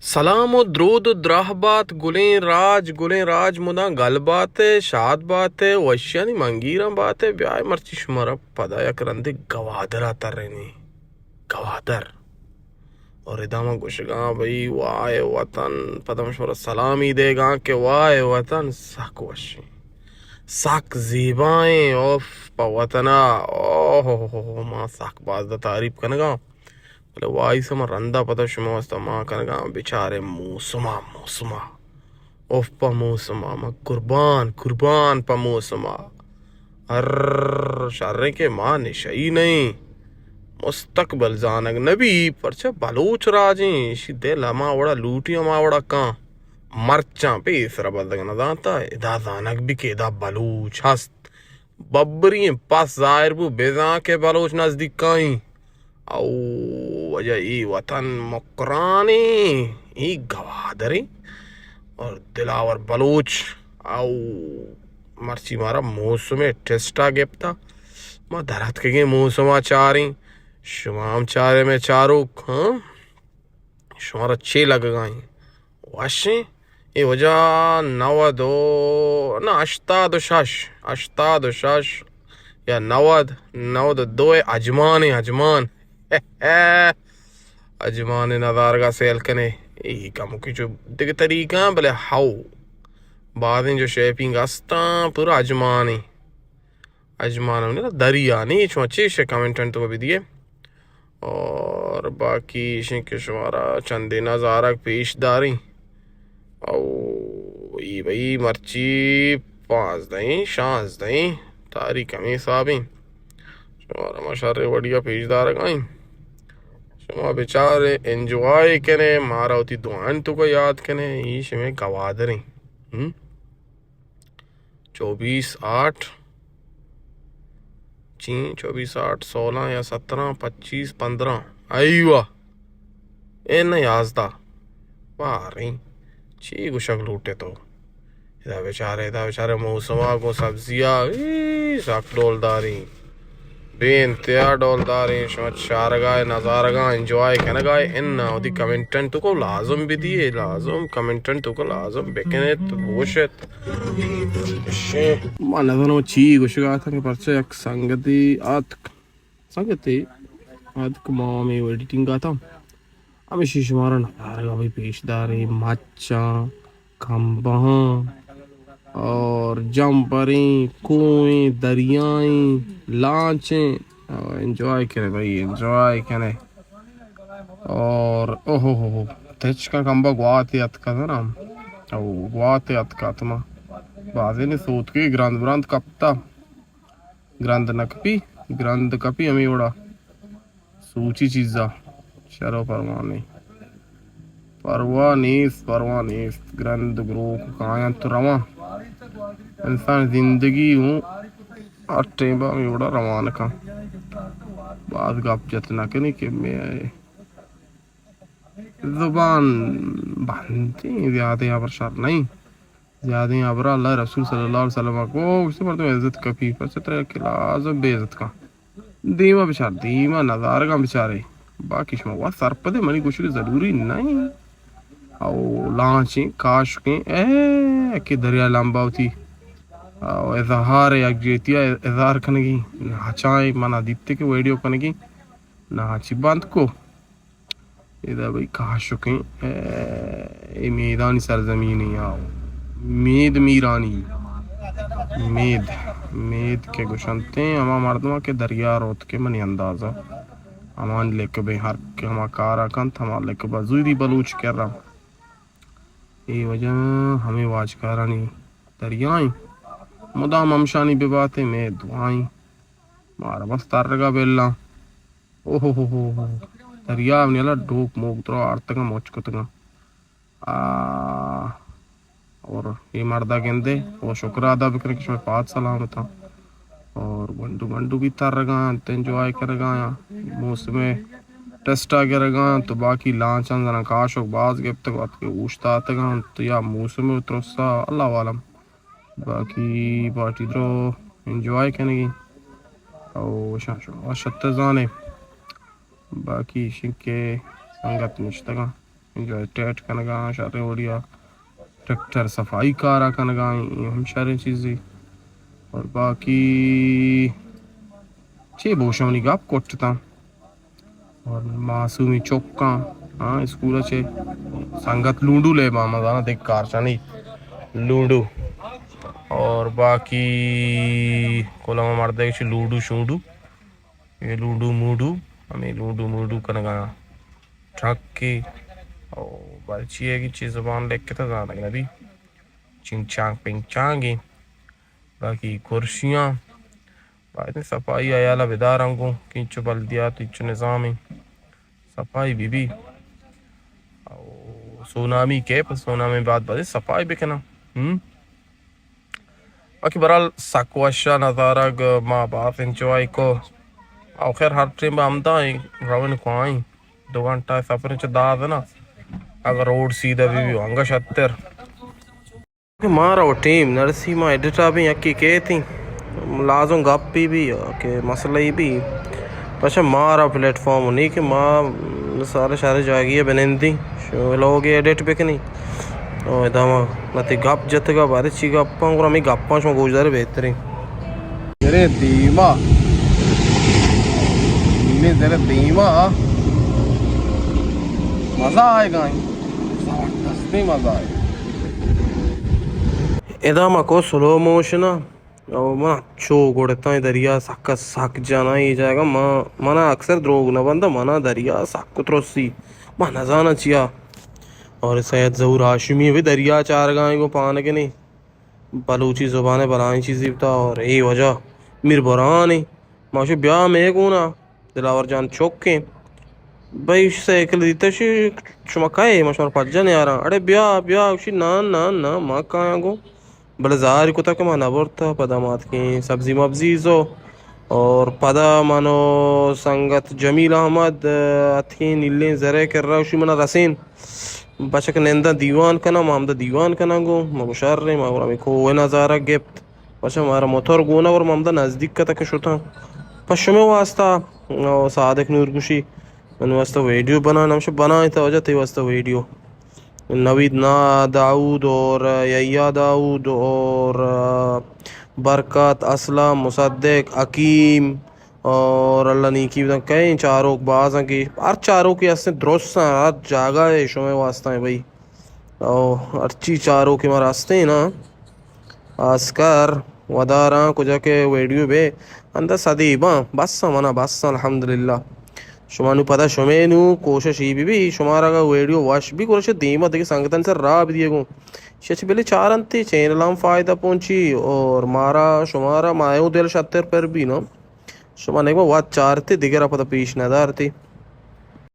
سلام و درود و دراہ بات، گلیں راج، گلیں راج مدام گل بات ء، شاد بات ء، وشیانی منگیراں بات ء۔ بیائے مرچی شمارا پدا یک رندے گوادر ء ترینیں۔ گوادر۔ اور ادا ما گوشگاں بھئی وائے وطن، پدا ما شمارا سلامی دیگاں کہ وائے وطن سک وشیں، سک زیبائیں۔ اوف پہ وطن ء، اوہ ہو ہو ہو، ما سک باز دا تعریف کنگاں۔ بلے وائس ہم رندا پدا شما واسطہ ما کنگاں بچارے موسما، موسما۔ اوف پہ موسما، ما قربان، قربان پہ موسما۔ ہر شریں کہ ما نشئی نہیں۔ مستقبل زانگ نبی، پرچہ بلوچ راجیں، ایشی دل ہما وڑا لوٹی ہما وڑا کان۔ مرچاں پیسرا بزگ نہ دانتا، ادا زانگ بی کہ ادا بلوچ ہست۔ ببریں پس ظاہر بو بزاں کہ بلوچ نزدیک کائیں۔ او وجہ ای وطن مکرانیں، ای گوادریں اور دلاور بلوچ۔ او مرچی مارا موسم ٹیسٹا گپتا، ما دراتکگیں موسما چاریں، شما ہم چارے میں چاروک، ہاں؟ شمارا چے لگگائیں؟ وشیں؟ اے وجہ نود و، نہ، ہشتاد و شش، ہشتاد و شش یا نود، نود و دو اجمان، اجمان۔ اجمان نظارگا سیل کنے۔ اے کمکی چو دگہ طریقہ، بلے ہاؤ۔ بازیں جو شیپنگ استاں، پورا اجمانی۔ اجمان ہم نہ، دریا نی، شما چیش کمنٹن تو بدیے۔ اور باقی ایشیں کہ شمارا چندے نظارگ پیش داریں۔ او ای بھئی مرچی پانزدہیں، شانزدہیں تاریخ ہمیں حسابیں۔ شمارا ما شر وڑیا پیش دارگائیں۔ شما بچارے انجوائے کنے، مارا وتی دعائن تو کو یاد کنے، ای شمیں گوادریں۔ ہم؟ چوبیس آٹھ، چین چوبیس آٹھ، سولہ یا سترہ، پچیس، پندرہ، ایوہ، اے نہ یازدہ، باریں، چی گوشگ لوٹے تو؟ ادا بچارے، ادا بچارے موسما گوں سبزیا، ای، سک ڈولداریں۔ بے انتہا ڈولداریں، شما چارگائے، نظارگاں، انجوائے کنگائے، انا وتی کمنٹن تو کو لازم بدیے، لازم کمنٹن تو کو لازم بکنیت، بگوشیت۔ ما نزانو چی گوشگا اتاں کہ پرچہ یک سنگتی آتک، سنگتی آتک ما ہمیں ایڈیٹنگ آتاں۔ ہمیشی شمارا نظارگا بھی پیش دارے، مچاں، کمبہاں اور جمپریں، کوہیں، دریائیں، لانچیں، اور انجوائے کنے بھائی، انجوائے کنے۔ اور اوہو ہو ہو، تچکا کمبا گواتے اتکا نا، او گواتے اتکا تما۔ بازیں سوتکے گرند برند کپتا، گرند نکپی، گرند کپی ہمیں وڑا۔ سوچی چیزا، چلو پرواہ نہیں۔ پرواہ نیست، پرواہ نیست۔ گرند گروک کایاں تو رواں۔ انسان زندگی ہوں ہر ٹائم ہمیں وڑا روان کن۔ باز گپ جت نہ کنی کہ میں زبان بندیں، زیادہ ہبر شر نہیں۔ زیادہ ہبرا اللہ رسول صلی اللہ علیہ وسلم کو گوشتے مردم عزت کپی، پرچہ ترا کہ لازم بے عزت کن۔ دیما بچار، دیما نظارگاں بچارے۔ باقی شما وا سرپدے، منی گوشگ ضروری نہیں۔ او لانچیں، کاشکیں، اے کہ دریا لمبا ہوتی۔ او اظہار یکجہتی، اظہار کنگی۔ ناچائیں منا دیتے کہ ویڈیو کنگی۔ ناچی بند کو۔ ادا بھئی کاشکیں، اے، اے میدانی سرزمین یا مید میرانی، مید، مید کہ گوشنتیں ہما مردماں کہ دریا روت کہ منی اندازہ ہمانی لکبیں ہر کہ ہما کارا کنت، ہما لکبا زوری بلوچ کرا۔ اے وجہ ہمیں واجکارانی دریائیں۔ مدام ہمشانی بباتیں مئے دعائیں۔ مارا بس ترگا بلاں۔ اوہو ہو ہو ہو۔ دریا نیلا ڈوک موک درو آرتگاں، مچ کتگاں۔ آ، اور اے مردا گندے، او شکر ادا بکنے کہ شما پاد سلامت آں۔ اور گونڈو گونڈو بھی ترگا انت، انجوائے کرگا آں۔ موسم ٹیسٹا گرگا انت، تو باقی لانچاں زنا کاشک باز گپتگ، وقت کہ اوشتاتگا انت، یا موسم ترسا، اللہ عالم۔ باقی پارٹی درو انجوائے کنگی۔ او شان شما شت زانے۔ باقی شنکہ سنگت نشتگاں۔ انجوائے ٹیٹ کنگا، شریں وڑیا ٹریکٹر صفائی کارا کنگا، اے ہم شریں چیزے۔ اور باقی چے بوشاں، منی گپ کٹتاں۔ اور معصومی چکاں، ہاں، اسکول چے سنگت لونڈو لے با، مزانا دیکھ کارشانی لونڈو۔ اور باقی کلام مردے چے لوڈو شوڈو، اے لوڈو موڈو، ہمیں لوڈو موڈو کنگا ٹرک کی۔ او بلچی ہے کہ چی زبان لکھتا زانگ نبی۔ چنگ چانگ پنگ چانگی۔ باقی کرسیاں باید صفائی عیالا بدارنگو کہ انچو بلدیات انچو نظامی صفائی بی بی۔ او سونامی کے پس سونامی بعد باید صفائی بکناں۔ ہم۔ باقی برحال سک وشا نظارگ ما باز انجوائے کو۔ او خیر ہر ٹیم ہمدا ایں، روین کوائیں۔ دو گھنٹہ سفر چہ داز نا۔ اگر روڈ سیدھا بی بی انگا شتر۔ کہ مارا و ٹیم نرسی ما ایڈیٹا بی یکی کیتیں۔ لازم گپ بی بی کہ مسئلہ ای بی۔ پچہ مارا پلیٹ فارم نی کہ ما سارے شارے جاگی بنندی۔ شو لوگ ایڈیٹ بکنی۔ او ادا ما لتی گپ جتگا، بارے چی گپاں، گڑا ہمیں گپاں شما گوش دارے بہتریں۔ ذرے دیما، نے ذرے دیما، مزہ آئے گا، زبردستیں مزہ آئے گا۔ ادا ما کو سلو موشن ءَ، او ما چو گڑتاں دریا سک سک جناں اے جاگہ ما، منا اکثر دروگ نہ بندہ، منا دریا سک ترسی، ما نزاناں چیا۔ اور سید ظہور ہاشمی بھی دریا چارگائیں گو پانگنے، بلوچی زبان بلائیں چیزی بتا۔ اور اے وجہ میر برہان، ما شو بیا مے گونا۔ دلاور جان چکیں۔ بھئی سائیکل دیتا شی، شما کئے؟ ما شما پجا نیاراں۔ اڑے بیا، بیا۔ گوشی نا، نا، نا، ما کایاں گو۔ بلے زاری کتا کہ ما نبرتا، پدا ما اتکیں سبزی مبزی زو۔ اور پدا منو سنگت جمیل احمد اتکیں نیلیں زرے کرا، گوشی منا رسین۔ بچک ننداں دیوان کناں، ما ہمدا دیوان کناں گو۔ ما گو شر ایں، ما گو ہمیں کوہ نظارہ گپت۔ پچہ مارا موتور گونا اور ما ہمدا نزدیک کتا کہ شتاں۔ پس شمے واسطہ، او صادق نور گوشی، من واسطہ ویڈیو بنان، ہمشہ بنائیں تو وجہ تئی واسطہ ویڈیو۔ نوید نا داؤد اور یحییٰ داؤد اور برکت، اسلم، مصدق، حکیم اور اللہ نیکی بدن، کئے چاروک باز ہیں کہ ہر چاروکی ہستیں درست ہیں، ہر جاگہ ہے شمے واسطہ ہیں بھائی۔ او ہرچی چاروکی مارا ہستیں نا، آسکر وداراں کجا کہ ویڈیو بے اندر سدی باں، بس منا بس الحمدللہ۔ شما نو پدا شمے نو کوشش ای بی بی، شمارا اگا ویڈیو وش بی گڑا چہ دیما دگہ سنگتانی سر راہ بدیے گوں۔ شچ بلے چارنتی چینل ہم فائدہ پہنچی اور مارا شمارا مایو دل شتر پر بی نا۔ شما نگما وات چارتی دگرا پدا پیش ندارتی۔